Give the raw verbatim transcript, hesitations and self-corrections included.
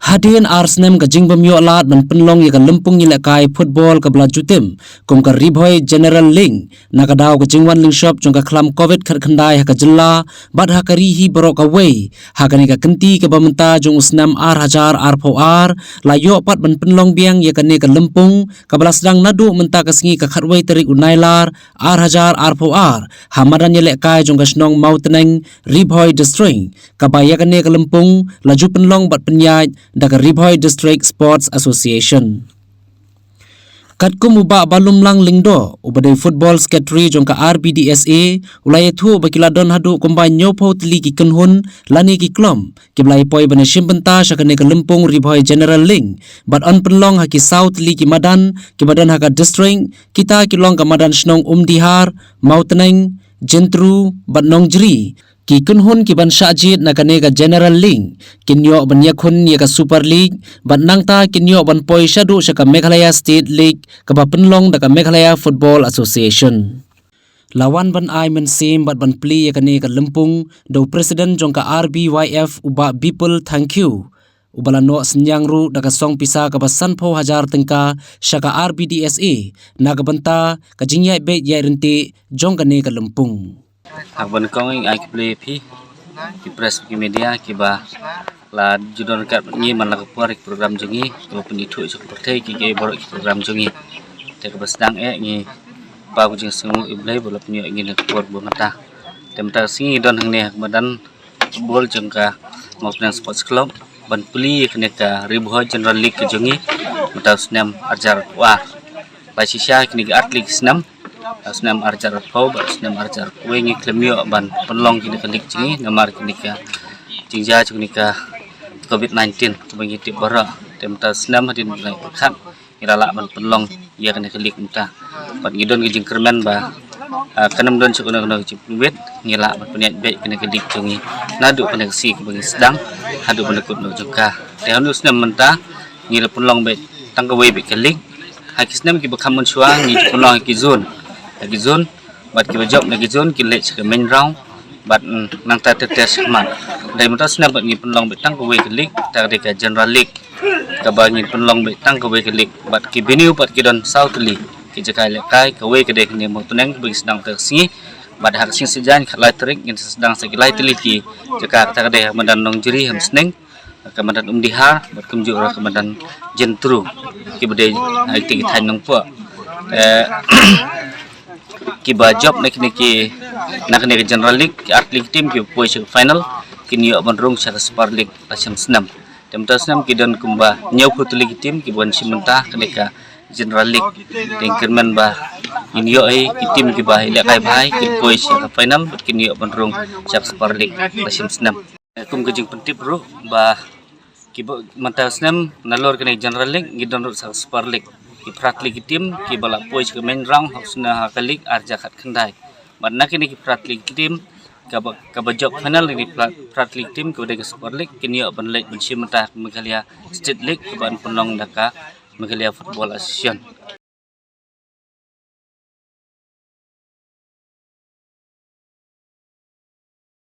Hadien ar snem ka jingbym ïoh lad ban pynlong ïa ka lympung ïalehkai football kaba la ju tim kum ka Ri Bhoi General League, na ka daw ka jingwan lyngshop jong ka khlam covid khatkhyndai ha ka jylla bad ha ka ri hi baroh kawei, ha kane ka kynti kaba mynta jong u snem ar hajar arphew ar, la ïoh pat ban pynlong biang ïa kane ka lympung kaba la sdang naduh mynta ka sngi ka khatwei tarik u Nailar ar hajar arphew ar, ha madan ïalehkai jong ka shnong Mawtneng, Ri Bhoi District, kaba ïa kane ka lympung la ju pynlong bad pynïaid da ka Ri Bhoi District Sports Association. Katkum u Bah Balumlang Lyngdoh, uba dei Football Secretary jong ka R B D S A, u la ïathuh ba ki la don haduh kumba hynñiewphew tylli ki kynhun lane ki klub kiba la ïa poi ban ïashim bynta sha kane ka lympung Ri Bhoi General League, bad yn pynlong ha ki saw tylli ki madan kiba don ha ka district, kita ki long ka madan shnong Umdihar, Mawtneng, Jyntru bad Nongjri. Ki kynhun kiban shah jied na kane ka General League kin ïoh ban ïakhun ïa ka Super League bad nangta kin ïoh ban poi shaduh sha ka Meghalaya State League kaba pynlong da ka Meghalaya Football Association. La wan ban ai mynsiem bad ban plie ïa kane ka lympung da u President jong ka R B Y F, u Bah Bipul Thangkhiew, uba la noh synñiang ruh da ka song pisa kaba sanphew hajar tyngka sha ka R B D S A na ka bynta ka jingïaid beit ïaid ryntih jong kane ka lympung. Haba nyngkong ïa ngi ai khublei ïa phi ki press, ki media kiba la ju don ryngkat bad ngi man la ka por ïa ki program jong ngi, kiba pynithuh ïa ka pyrthei ki, ki baroh ki program jong ngi. Te kaba sdang eh ngi paw ka jingsngewnguh ïa U Blei ba la pynïoh ïa ngi na ka por ba mynta. Te mynta ka sngi ngi don hangne ha ka madan football jong ka Mawtneng Sports Club ban plie ïa kane ka Ri Bhoi General League ka jong ngi mynta u snem ar hajar arphew ar. Ba shisha kine ki ar tylli ki snem, u snem ar hajar arphew bad u snem ar hajar arphew wei ngi khlem ïoh ban pynlong kine ka league jong ngi namar kine ka jingjia jong kane ka covid nineteen kaba ngi tip baroh. Te mynta u snem hadien ba la pyrkhat ngi la lah ban pynlong ïa kane ka league mynta. Bad ngi don ka jingkyrmen ba, ah, kan ym don shuh kano kano ka jingpynwit, ngi lah ban pynïaid beit kane ka league jong ngi naduh kane ka sngi kaba ngi sdang haduh ban da kut noh jong ka. Te ha une u snem mynta ngi la pynlong beit tang kawei beit ka league. Ha ki snem kiba kham mynshuwa ngi ju pynlong ha ki zone, ha ki zone, bad kiba jop na ki zone ki leit sha ka main round bad, mm, nangta ter ter shakhmat. Dei mynta u snem bad ngi pynlong beit tang kawei ka league, kata ka dei ka General League, kaba ngin pynlong beit tang kawei ka league. Bad ki venue pat ki don saw tylli ki jaka ïalehkai, kawei ka dei hangne Mawtneng kaba ngi sdang mynta ka sngi. Bad ha ka sngi Saitjaiñ khatlai tarik ngin sa sdang sa ki lai tylli ki jaka, kata ka dei ha madan Nongjri ha Umsning, ka madan Umdihar bad kumjuh ruh ka madan Jyntru, kiba dei ha ki thaiñ Nongpoh. Eh, kiba jop na kine ki, na kine ki General League, ki ar tylli ki team kiba poi sha ka final kin ïoh ban rung sha ka Super League la shem snem. Te mynta u snem ki don kumba hynñiewphew tylli ki team kiban shim bynta ha kane ka General League. Te ngi kyrmen ba ngin ïoh hi ki team kiba ïalehkai bha hi kin poi sha ka final bad kin ïoh ban rung sha ka Super League la shem snem. Kum ka jingpyntip ruh ba kiba mynta u snem nalor kane General League ngi don ruh sa ka Super League. Ki phra tylli ki team kiba la poi sha ka main round ha u snem ha ka league ar hajar khatkhyndai. Bad na kine ki phra tylli ki team kaba, kaba jop final, kine phra, phra tylli ki team kaba dei ka Super League kin ïoh ban leit ban shim bynta ha ka Meghalaya State League kaba yn pynlong da ka Meghalaya Football Association.